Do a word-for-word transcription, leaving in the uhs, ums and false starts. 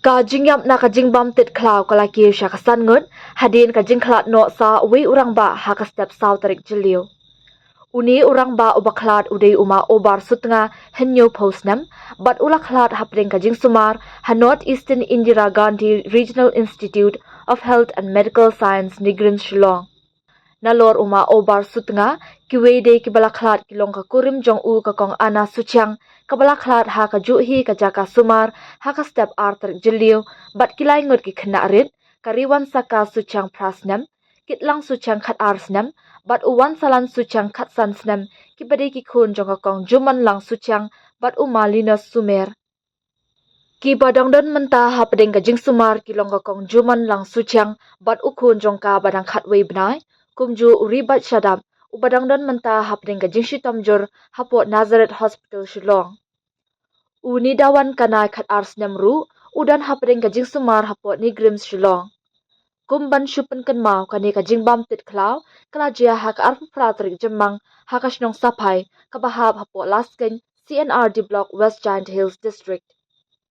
Ka jingïap na ka jingbam tit khlaw ka la kiew sha ka san ngut hadien ka jingkhlad noh sa uwei u rangbah ha ka step saw tarik Jylliew. Une u rangbah uba khlad u dei u ma Obar Sutnga, hynñiewphew snem, bad u la khlad hapdeng ka jingsumar ha North Eastern Indira Gandhi Regional Institute of Health and Medical Science, NEIGRIHMS, Shillong. Nalor u ma Obar Sutnga, kiwei de kiba la khlad ki long ka kurim jong u ka Kong Anna Suchiang, kaba la khlad ha kajuh hi ka jaka sumar ha ka step ar tarik Jylliew, bad ki lai ngut ki khynnah rit, ka Riwansaka Suchiang, phra snem, Kitlang Suchiang, khatar snem, bad u Wansalan Suchiang, khatsan snem, kiba dei ki khun jong ka Kong Jumonlang Suchiang bad u ma Linus Sumer. Kiba dang don mynta hapdeng ka jingsumar ki long ka Kong Jumonlang Suchiang bad u khun jong ka ba dang khatwei bnai, kumjuh u Ribat Shadap, uba dang don mynta hapdeng ka jingshitom jur hapoh Nazareth Hospital, Shillong. U Nidawan Kanai, khatar snem ruh, u don hapdeng ka jingsumar hapoh NEIGRIHMS, Shillong. Kum ban shu pynkynmaw, kane ka jingbam tit khlaw ka la jia ha ka arphew phra tarik Jymmang ha ka shnong Saphai, kaba hap hapoh Laskein C&RD Block, West Jaintia Hills District.